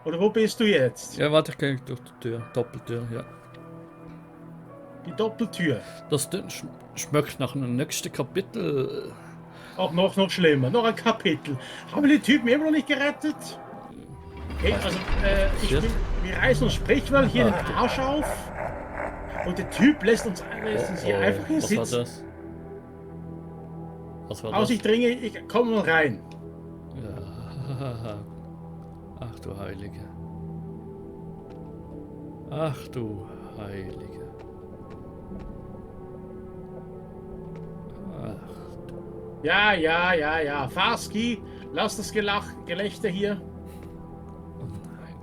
Oder wo bist du jetzt? Ja, warte, ich gehe durch die Tür. Doppeltür, ja. Die Doppeltür. Das schmeckt nach einem nächsten Kapitel. Auch noch schlimmer. Noch ein Kapitel. Haben wir den Typen immer noch nicht gerettet? Okay, also wir reißen uns Sprichwörtlich hier den Arsch auf. Und der Typ lässt uns hier einfach hier Was sitzen. war das? Was war Also das? ich komme mal rein. Ja. Ach du Heilige. Ach du Heilige. Ach. Ja. Farski, lass das Gelächter hier.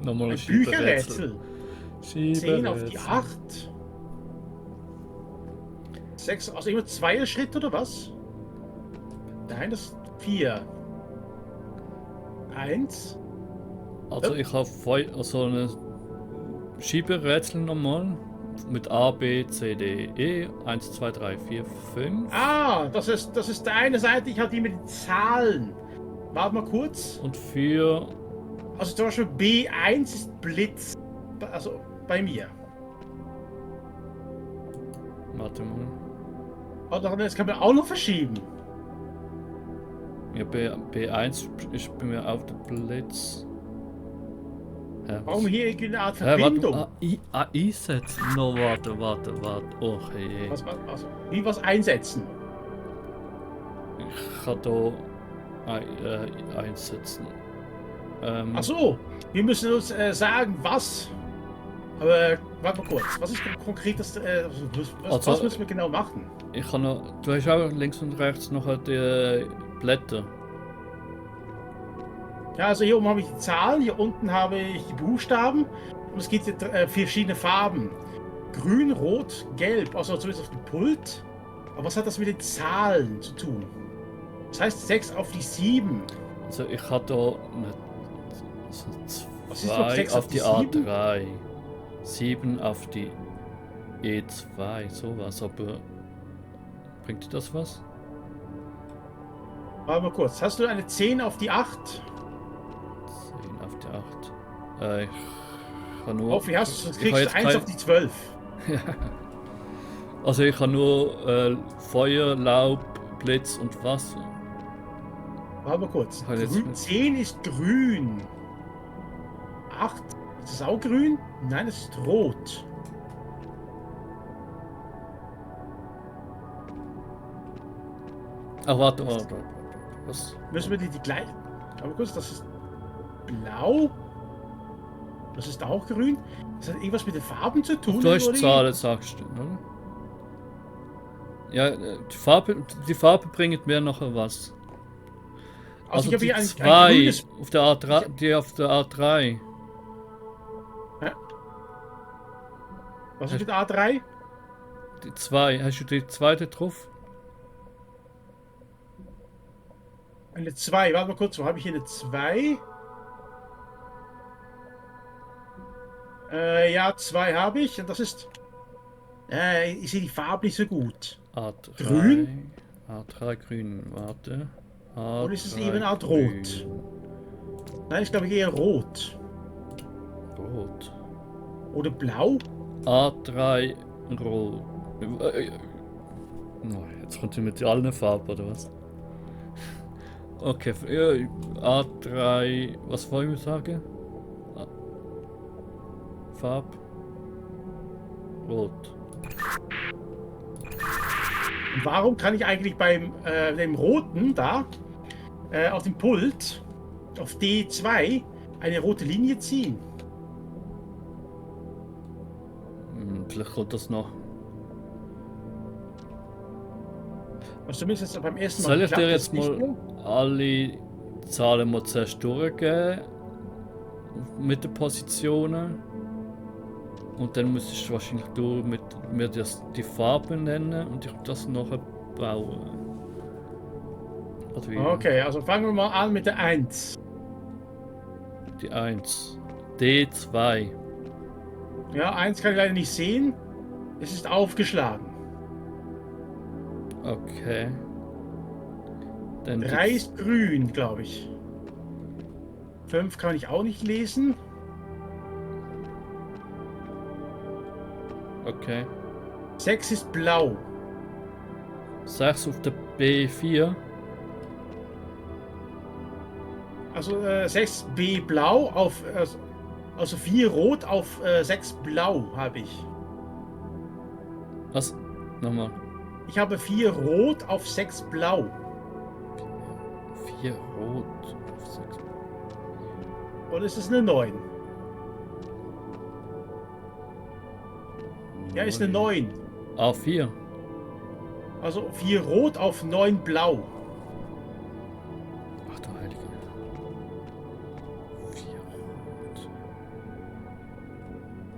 Nochmal Ein ein Schieberätsel. 10 auf die 8. 6, also immer 2 Schritt oder was? Nein, das ist 4. 1. Also ich habe so eine Schieberätsel nochmal mit A, B, C, D, E, 1, 2, 3, 4, 5. Ah, das ist der eine Seite, ich hatte immer die Zahlen. Warte mal kurz. Und 4. Also zum Beispiel B1 ist Blitz. Also bei mir. Warte mal. Oder das kann man auch noch verschieben. Ja, B1 ist bei mir auf der Blitz. Ja, Warum hier eine Art ja, Verbindung? warte, einsetzen. No, warte. Oh, hey. Also, wie was einsetzen? Ich kann da einsetzen. Ach so, wir müssen uns sagen, was. Aber warte mal kurz. Was ist konkret das? Was müssen wir genau machen? Ich kann noch. Du hast auch links und rechts noch die Blätter. Ja, also hier oben habe ich die Zahlen, hier unten habe ich die Buchstaben und es gibt hier verschiedene Farben. Grün, Rot, Gelb, also zumindest auf dem Pult. Aber was hat das mit den Zahlen zu tun? Das heißt 6 auf die 7. Also ich habe da Was ist noch 2 6 auf die 7? A3, 7 auf die E2, sowas, aber bringt dir das was? Warte mal kurz, hast du eine 10 auf die 8? 10 auf die 8. Ich kann nur. Wie hast du das? Kriegst du 1 auf die 12. Also ich habe nur Feuer, Laub, Blitz und Wasser. Warte mal kurz. Grün, 10 ist grün. 8, ist es auch grün? Nein, es ist rot. Ach, warte. Was? Müssen wir die gleich. Warte mal kurz, das ist blau. Das ist auch grün. Das hat irgendwas mit den Farben zu tun. Du hast Zahlen, sagst du, oder? Ja, die Farbe bringt mir nachher was. Also ich habe die hier ein 2 grünes... auf der A3, die auf der A3. Was ist mit A3? Die 2, hast du die zweite drauf? Eine 2, warte mal kurz, wo habe ich hier eine 2? Ja, 2 habe ich und das ist... ich sehe die Farbe nicht so gut. A3, Grün? A3 grün, warte. A3 oder ist es eben eine Art Rot? Nein, ich glaube eher Rot. Rot. Oder Blau? A3 Rot. Jetzt kommt ihr mit allen Farben, oder was? Okay, A3, was wollen wir sagen? Farb. Rot. Und warum kann ich eigentlich beim dem Roten da auf dem Pult auf D2 eine rote Linie ziehen? Vielleicht kommt das noch. Was zumindest beim ersten Mal. Soll ich dir jetzt mal alle Zahlen mal zuerst durchgeben? Mit den Positionen? Und dann müsstest du wahrscheinlich mir die Farben nennen und ich das nachher bauen. Okay, also fangen wir mal an mit der 1. Die 1. D2. Ja, 1 kann ich leider nicht sehen. Es ist aufgeschlagen. Okay. Dann 3 ist grün, glaube ich. 5 kann ich auch nicht lesen. Okay. 6 ist blau. 6 auf der B4. Also 6B blau auf, also 4 rot auf 6 blau habe ich. Was? Nochmal. Ich habe 4 rot auf 6 blau. 4 rot auf 6. Oder ist es eine 9? Ja, ist eine 9. A4. Also 4 rot auf 9 blau. Ach du Heilige. 4 rot.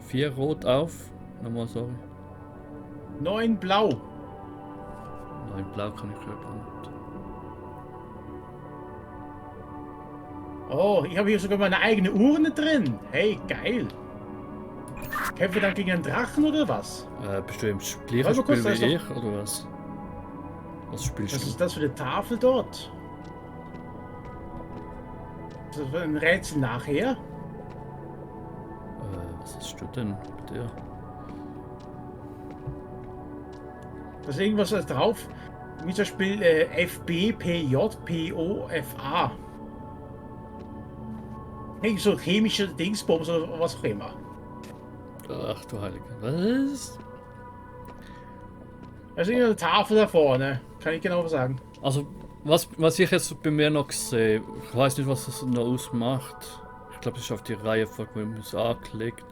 4 rot auf. Nochmal, sorry. 9 blau. 9 blau kann ich ja gar nicht. Oh, ich habe hier sogar meine eigene Urne drin. Hey, geil. Kämpfen wir dann gegen einen Drachen oder was? Bist du im gleichen Warte mal Spiel kurz, wie ich, oder was? Was spielst Was du? ist das für eine Tafel dort? Ist das ein Rätsel nachher? Was hast du denn mit dir? Da ist irgendwas da drauf. Wie zum Beispiel FB, PJ, PO, FA. Hey, so chemische Dingsbums oder was auch immer. Ach du Heilige. Was? Da ist irgendeine Tafel da vorne. Kann ich genau sagen. Also, was ich jetzt bei mir noch sehe, ich weiß nicht, was das noch ausmacht. Ich glaube, das ist auf die Reihenfolge, wo man es anklickt.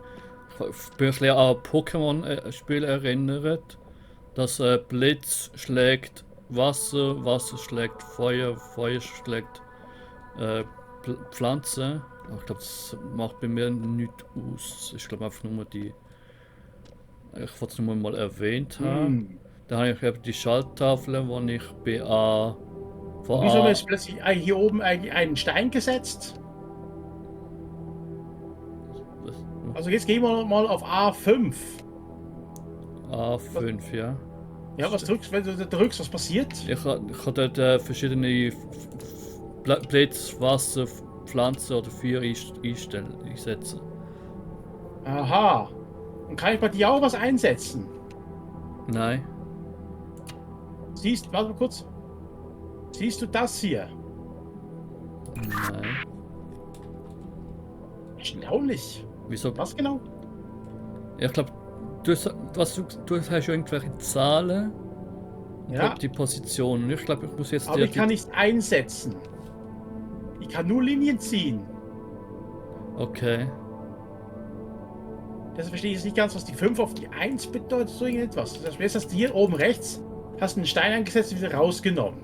Ich bin ein bisschen an Pokémon-Spiel erinnert. Dass Blitz schlägt Wasser, Wasser schlägt Feuer, Feuer schlägt Pflanze. Aber ich glaube, das macht bei mir nichts aus. Ich glaube einfach nur die. Ich wollte es nur mal erwähnt haben. Da habe ich eben die Schalttafel, wo ich bei A. Von Wieso haben wir A. jetzt plötzlich hier oben einen Stein gesetzt? Also jetzt gehen wir mal auf A5. A5, ja. Ja, was drückst, wenn du da drückst, was passiert? Ich habe dort verschiedene Blitz, Wasser, Pflanze oder Feuer einsetzen. Aha. Und kann ich bei dir auch was einsetzen? Nein. Warte mal kurz. Siehst du das hier? Nein. Erstaunlich. Wieso? Was genau? Ich glaube, du hast irgendwelche Zahlen und Ja. die Positionen. Ich glaube, ich muss jetzt Aber ich kann nichts einsetzen. Ich kann nur Linien ziehen. Okay. Deshalb verstehe ich jetzt nicht ganz, was die 5 auf die 1 bedeutet, so irgendetwas. Das heißt, dass du hier oben rechts hast einen Stein eingesetzt und wieder rausgenommen.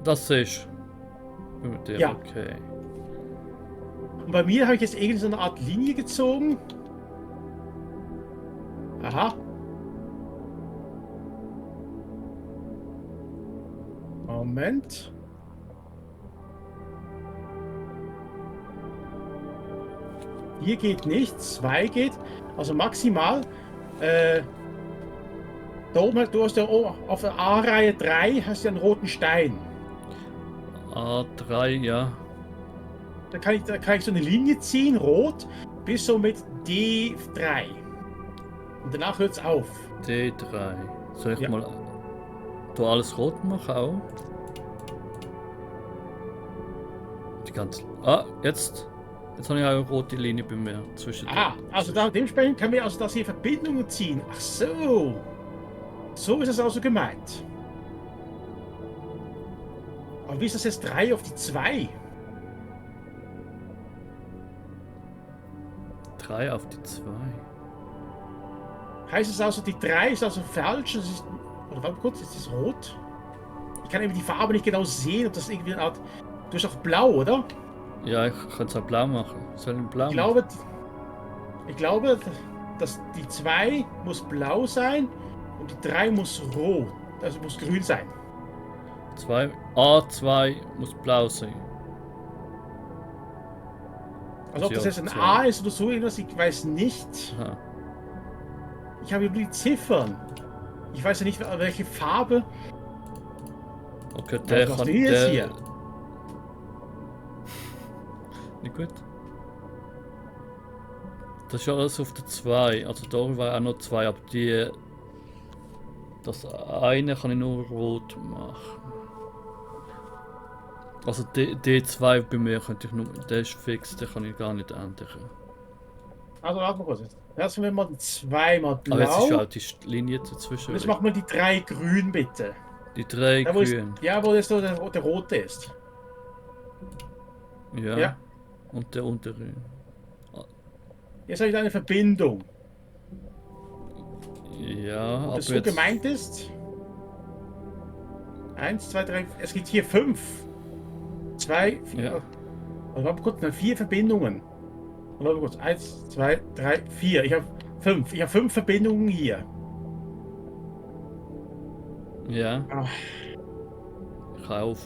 Das sehe ich. Mit dem, Ja. okay. Und bei mir habe ich jetzt irgendwie so eine Art Linie gezogen. Aha. Moment. Hier geht nichts, 2 geht. Also maximal. Da oben, du hast ja auf der A-Reihe 3 hast du einen roten Stein. A3, ja. Da kann ich so eine Linie ziehen, rot, bis so mit D3. Und danach hört es auf. D3. Soll ich Ja. mal da alles rot machen auch? Die ganze. Ah, jetzt. Jetzt habe ich auch eine rote Linie bei mir. Zwischen Also dementsprechend können wir also das hier Verbindungen ziehen. Ach so. So ist es also gemeint. Aber wie ist das jetzt 3 auf die 2? 3 auf die 2. Heißt es also, die 3 ist also falsch? Das ist, oder warte kurz, ist das rot? Ich kann eben die Farbe nicht genau sehen, ob das irgendwie eine Art. Du hast auch blau, oder? Ja, ich kann es auch blau machen. Soll ich blau Ich machen? glaube, dass die 2 muss blau sein und die 3 muss rot, also muss grün sein. A2 muss blau sein. Also ob das jetzt ein Ja, A ist oder so irgendwas, ich weiß nicht. Aha. Ich habe nur die Ziffern. Ich weiß ja nicht, welche Farbe. Okay, der Was kann. machst du jetzt Der... hier? Nicht gut. Das ist ja alles auf der 2. Also da war auch noch 2, aber die. Das eine kann ich nur rot machen. Also D2 bei mir könnte ich nur. Der ist fix, den kann ich gar nicht ändern. Also warte mal kurz. Jetzt lassen wir mal die 2 mal Aber jetzt ist ja blau. auch die Linie dazwischen. Und jetzt machen wir die 3 grün, bitte. Die 3 Da, wo ist, grün. ja, wo jetzt der rote ist. Ja. Ja. Und der untere. Jetzt habe ich eine Verbindung. Ja, Ob aber das so jetzt. gemeint ist? 1, 2, 3. Es gibt hier 5. 2, 4. Ja. Also warte kurz, 4 Verbindungen. Und warte kurz. 1, 2, 3, 4. Ich habe 5. Ich habe 5 Verbindungen hier. Ja. Ah. Ich habe auf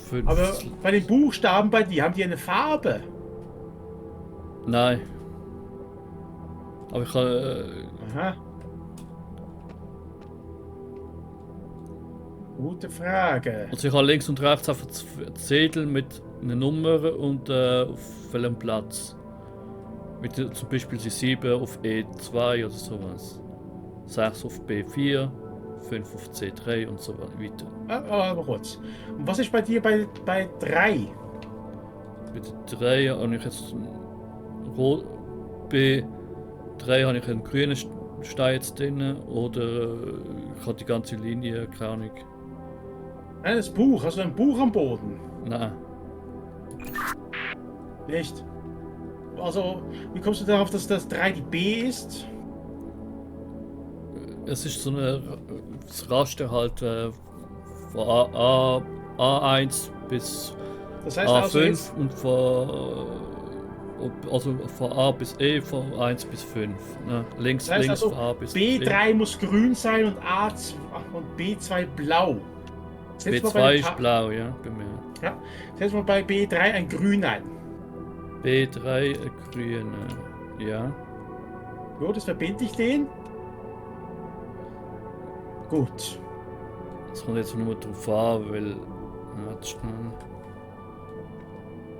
5. Aber bei den Buchstaben bei dir haben die eine Farbe. Nein. Aber ich habe. Aha. Gute Frage. Also ich habe links und rechts einfach Zettel mit einer Nummer und auf welchem Platz. Mit zum Beispiel die 7 auf E2 oder sowas. 6 auf B4, 5 auf C3 und so weiter. Aber kurz. Und was ist bei dir bei 3? Mit 3 habe ich jetzt rot. B3 habe ich einen grünen Stein jetzt drin oder ich habe die ganze Linie, keine Ahnung. Nein, das Buch. Hast du ein Buch am Boden? Nein. Nicht. Also, wie kommst du darauf, dass das 3 die B ist? Es ist so das Raster halt von A1 bis Das heißt A5 also jetzt, und von A bis E von 1 bis 5. Ne? Links, das heißt links also, von A bis B3 muss grün sein und A2 und B2 blau. Setz mal B2 bei ist blau, ja, bei mir. Ja, setz mal bei B3 ein Grün ein. B3 grün, ja. Gut, das verbinde ich den. Gut. Das kommt jetzt nur drauf an, weil. Warte schnell.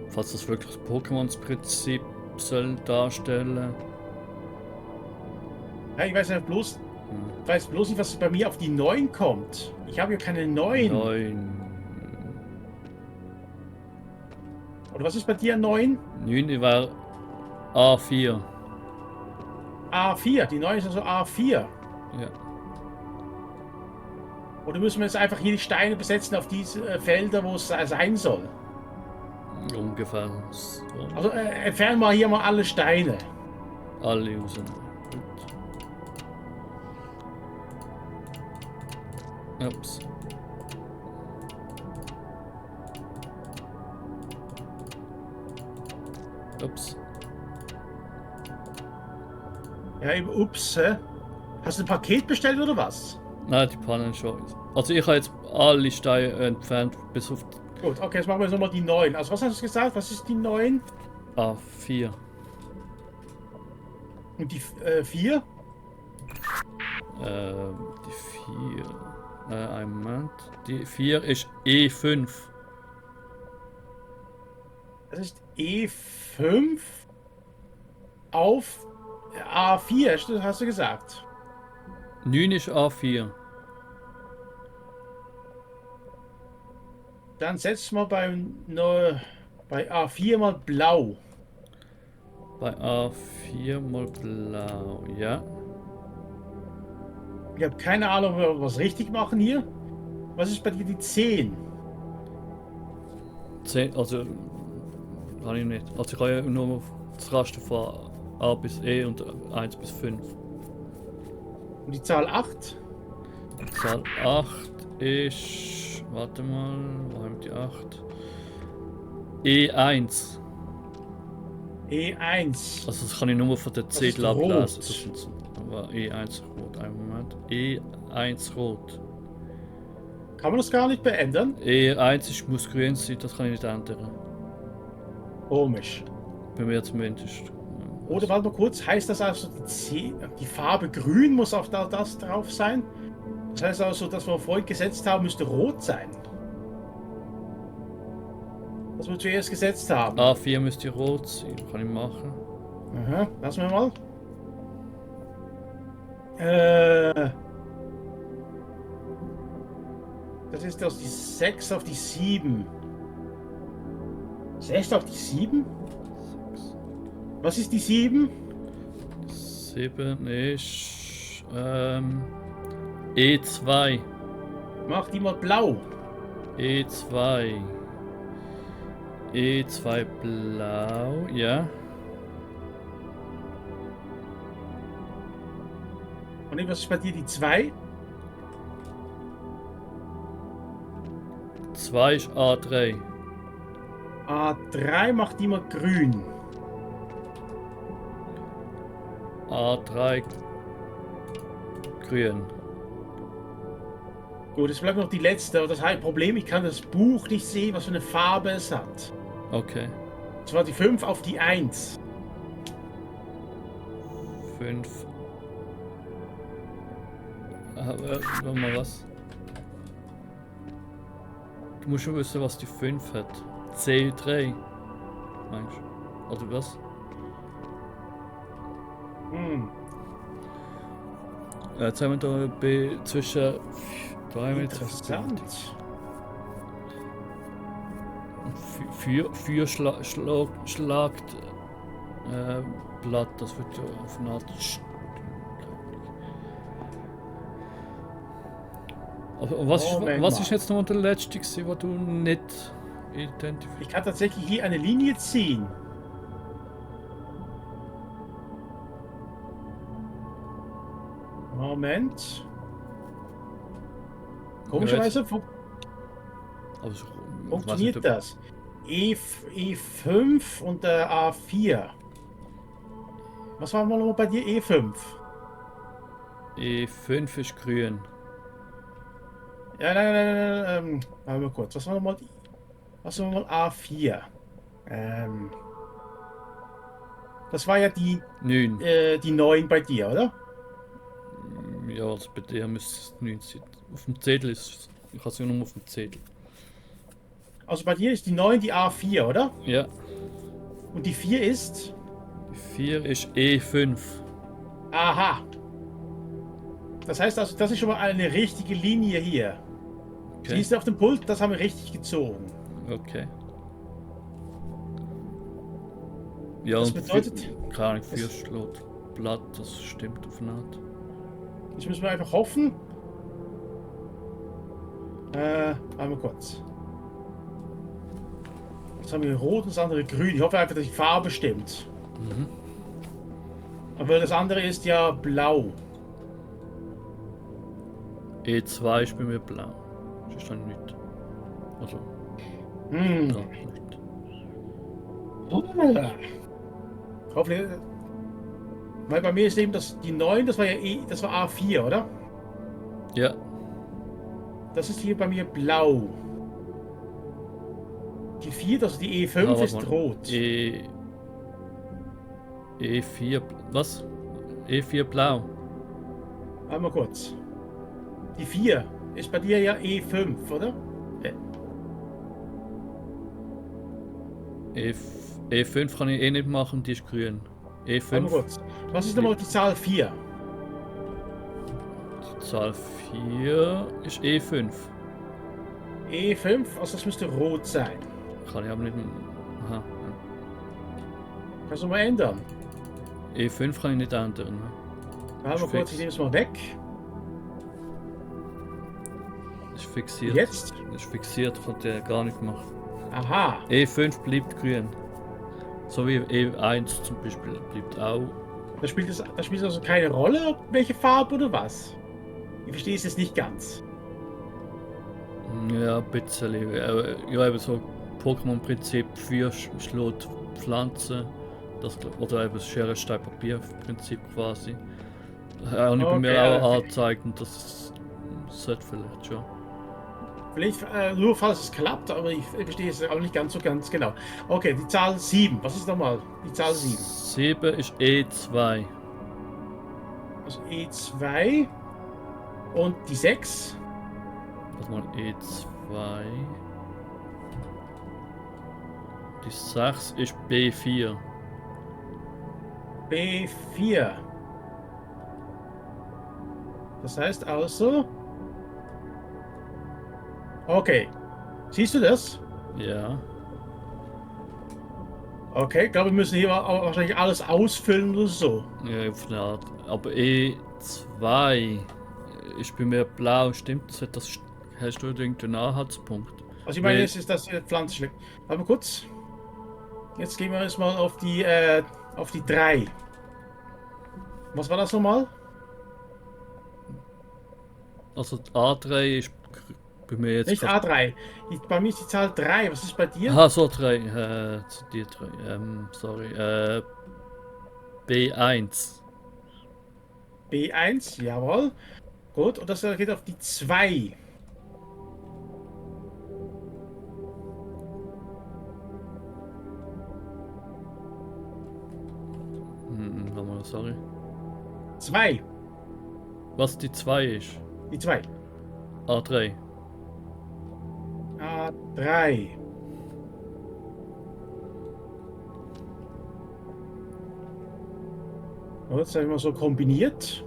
Falls das wirklich das Pokémons-Prinzip soll darstellen. Ja, ich weiß nicht bloß, nicht, was bei mir auf die 9 kommt. Ich habe ja keine 9. 9. Oder was ist bei dir 9? 9 war A4. A4. Die 9 ist also A4. Ja. Oder müssen wir jetzt einfach hier die Steine besetzen auf diese Felder, wo es sein soll? Ungefähr. So. Also entfernen wir hier mal alle Steine. Alle raus. Gut. Ups. Ups. Ja, eben, ups. Hast du ein Paket bestellt oder was? Nein, die Pannen schon. Also ich habe jetzt alle Steine entfernt, bis auf Gut, okay, jetzt machen wir jetzt nochmal die 9. Also was hast du gesagt? Was ist die 9? A4. Und die 4? Die 4. Einen Moment. Die 4 ist E5. Das ist E5 auf A4, hast du gesagt. 9 ist A4. Dann setzt mal bei A4 mal blau. Bei A4 mal blau, ja. Ich habe keine Ahnung, ob wir was richtig machen hier. Was ist bei dir die 10? 10, also kann ich nicht. Also ich kann ja nur das Raster von A bis E und 1 bis 5. Und die Zahl 8? Die Zahl 8 ist. Warte mal, wo haben wir die 8? E1. E1. Also das kann ich nur von der Das ist Zettel ablesen. rot. Das aber E1 rot. Einen Moment. E1 rot. Kann man das gar nicht beändern? E1 muss grün sein, das kann ich nicht ändern. Komisch. Bei mir zumindest. Oder warte mal kurz, heißt das also, die Farbe grün muss auf das drauf sein? Das heißt also, das, was wir vorhin gesetzt haben, müsste rot sein. Das wir zuerst gesetzt haben. A4 müsste rot sein, kann ich machen. Aha, lassen wir mal. Das ist aus die 6 auf die 7. 6 auf die 7? Was ist die 7? 7 ist E2. Mach die mal blau. E2. E2 blau, ja. Und was ist bei dir die 2? 2 ist A3. A3 macht die mal grün. A3 grün. Gut, es bleibt noch die letzte. Das Problem, ich kann das Buch nicht sehen, was für eine Farbe es hat. Okay. Das war die 5 auf die 1. 5. Warte mal was. Du musst schon wissen, was die 5 hat. C3. Meinst du? Oder was? Jetzt haben wir da zwischen 3 Meter. Interessant. Feuer schlagt Blatt, das wird ja auf eine Art. Aber was ist jetzt noch der letzte, was du nicht identifizierst? Ich kann tatsächlich hier eine Linie ziehen. Moment. Komischerweise funktioniert das. E5 und der A4. Was war mal bei dir E5? E5 ist grün. Ja, nein. Warte mal kurz. Was war nochmal A4? Das war ja die 9. Die 9 bei dir, oder? Ja, also bei dir müsste es 9 sein. Auf dem Zettel ist es. Ich habe es ja nur auf dem Zettel. Also bei dir ist die 9 die A4, oder? Ja. Und die 4 ist? Die 4 ist E5. Aha. Das heißt also, das ist schon mal eine richtige Linie hier. Okay. Siehst du auf dem Pult, das haben wir richtig gezogen. Okay. Ja, Das und bedeutet, keine Ahnung, 4 schlägt Blatt, das stimmt auf eine Art. jetzt müssen wir einfach hoffen. Einmal kurz. Jetzt haben wir rot und das andere grün. Ich hoffe einfach, dass die Farbe stimmt. Mhm. Aber das andere ist ja blau. E2 ist bei mir blau. Das ist dann nicht. Also. Hm. Ja, nicht. Hoffentlich. Weil bei mir ist eben die 9, das war ja das war A4, oder? Ja. Das ist hier bei mir blau. Die 4, also die E5 Ah, ist mal. rot. E4. Was? E4 blau. Einmal kurz. Die 4 ist bei dir ja E5, oder? E5 kann ich eh nicht machen, die ist grün. E5. Einmal kurz. Was ist nochmal die Zahl 4? Die Zahl 4 ist E5. E5, also das müsste rot sein. Kann ich aber nicht. Aha. Kannst du mal ändern? E5 kann ich nicht ändern. Einmal kurz, ich nehme es mal weg. Ist fixiert. Jetzt? Ist fixiert, kann der gar nicht machen. Aha. E5 bleibt grün. So wie E1 zum Beispiel bleibt auch. Da spielt also keine Rolle, welche Farbe oder was? Ich verstehe es jetzt nicht ganz. Ja, ein bisschen. Ja, eben so Pokémon-Prinzip, Feuer schlägt Pflanzen. Das, oder eben das Schere, Stein, Papier-Prinzip quasi. Auch nicht bei mir auch angezeigt und das sollte vielleicht schon. Vielleicht nur falls es klappt, aber ich verstehe es auch nicht ganz genau. Okay, die Zahl 7. Was ist nochmal die Zahl 7? 7 ist E2. Also E2 und die 6. Warte mal, E2. Die 6 ist B4. B4. Das heißt also... Okay. Siehst du das? Ja. Okay, ich glaube, wir müssen hier wahrscheinlich alles ausfüllen oder so. Ja, auf eine Art. Aber E2 ist bei mir blau, stimmt das? Hast du irgendeinen Anhaltspunkt? Also ich meine, Weil, jetzt ist das hier Pflanzenschleck. Warte mal kurz. Jetzt gehen wir erstmal auf die 3. Was war das nochmal? also A3 ist bei mir jetzt Nicht gerade. A3. Bei mir ist die Zahl 3. Was ist bei dir? Aha, so 3. Die 3. Sorry. B1. B1, jawohl. Gut, und das geht auf die 2. Nochmal, sorry. 2. Was die 2 ist? Die 2. A3. A3. Gut, das haben wir so kombiniert.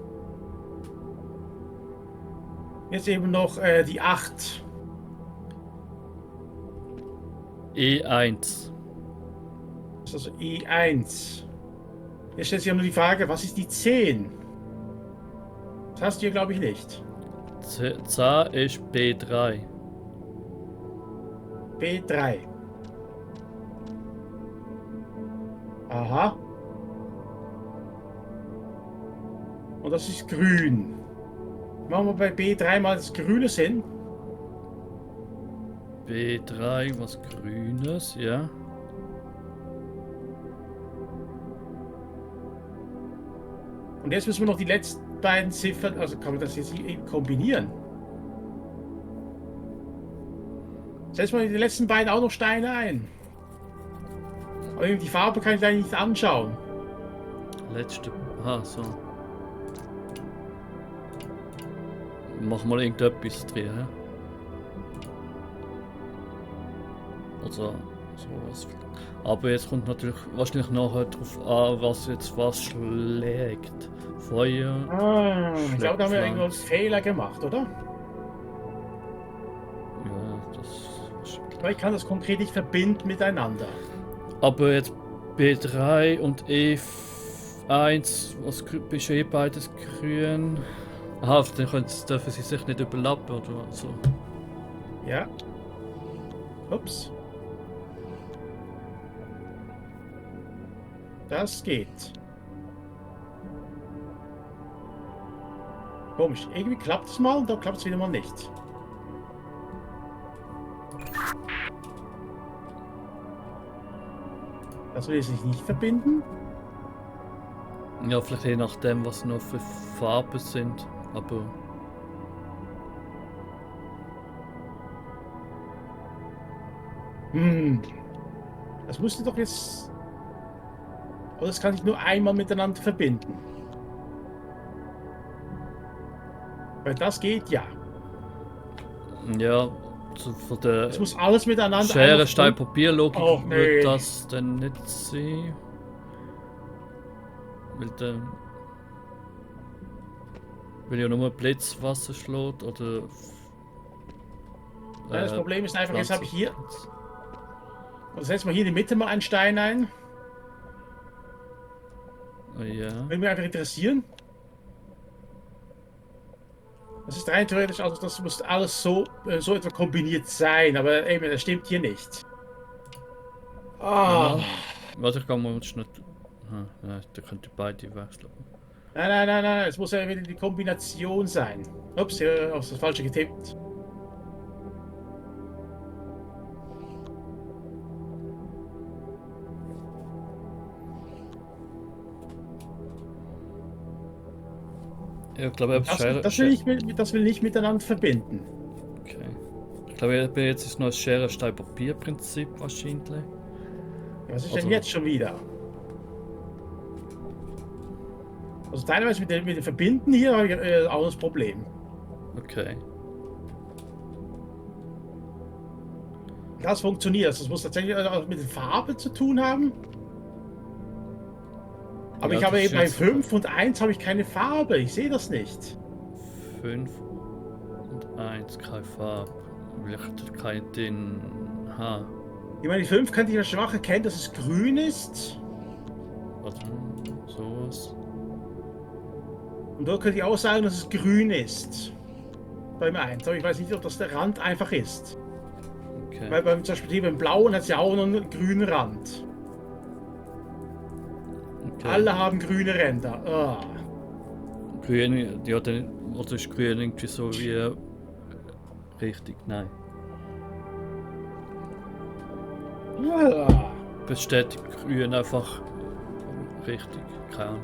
Jetzt eben noch die 8. E1. Das ist also E1. Jetzt stellt sich ja nur die Frage, was ist die 10? Das hast du hier, glaube ich, nicht. Z ist B3. B3. Aha. Und das ist grün. Machen wir bei B3 mal das Grüne hin. B3, was Grünes, ja. Und jetzt müssen wir noch die letzten beiden Ziffern, also kann man das jetzt eben kombinieren. Setz mal die letzten beiden auch noch Steine ein. Aber die Farbe kann ich da nicht anschauen. Letzte. Aha, so. Mach mal irgendetwas drin, hä? Also, sowas. Aber jetzt kommt natürlich wahrscheinlich nachher darauf an, was jetzt was schlägt. Feuer. Ich glaube, da haben wir irgendwo einen Fehler gemacht, oder? Ja, das. Aber ich kann das konkret nicht verbinden miteinander. Aber jetzt B3 und E1, was ist eh beides grün? Aha, dann dürfen sie sich nicht überlappen oder so. Ja. Ups. Das geht. Komisch. Irgendwie klappt es mal und dann klappt es wieder mal nicht. Das will sich nicht verbinden. Ja, vielleicht je nachdem, was noch für Farben sind, aber. Das musste doch jetzt. Aber das kann ich nur einmal miteinander verbinden. Weil das geht ja. Ja, so von der Es muss alles miteinander. Schere, Stein, Papierlogik Oh, nee. wird das dann nicht sein. Weil ja nur Blitz Wasser schlägt oder. Ja, das Problem ist einfach, jetzt habe ich hier. Also setzen wir hier in die Mitte mal einen Stein ein. Ja. Würde mich einfach interessieren. Das ist rein theoretisch, also das muss alles so etwa kombiniert sein, aber eben, das stimmt hier nicht. Ja. Warte, ich kann mal schnell. Ja, da könnte beide wechseln. Nein, es muss ja wieder die Kombination sein. Ups, hier auf das Falsche getippt. Ja, ich glaube, Das will nicht miteinander verbinden. Okay. Ich glaube, jetzt ist noch das Schere, Stein, Papier Prinzip wahrscheinlich. Ja, was ist denn jetzt schon wieder? Also teilweise mit dem Verbinden hier habe ich auch das Problem. Okay. Das funktioniert. Das muss tatsächlich auch mit den Farben zu tun haben. Aber Ja, ich habe das eben bei ist 5 und 1 habe ich keine Farbe. Ich sehe das nicht. 5 und 1 keine Farbe. Weil ich keinen drin habe. Ich meine, die 5 kann ich ja schwach erkennen, dass es grün ist. Warte mal, sowas. Und dort könnte ich auch sagen, dass es grün ist. Beim 1. Aber ich weiß nicht, ob das der Rand einfach ist. Okay. Weil zum Beispiel hier beim Blauen hat es ja auch noch einen grünen Rand. Okay. Alle haben grüne Ränder. Ah. Grün, ja, dann, oder ist grün irgendwie so wie richtig? Nein. Ah. Bestätigt grün einfach richtig? Keine Ahnung.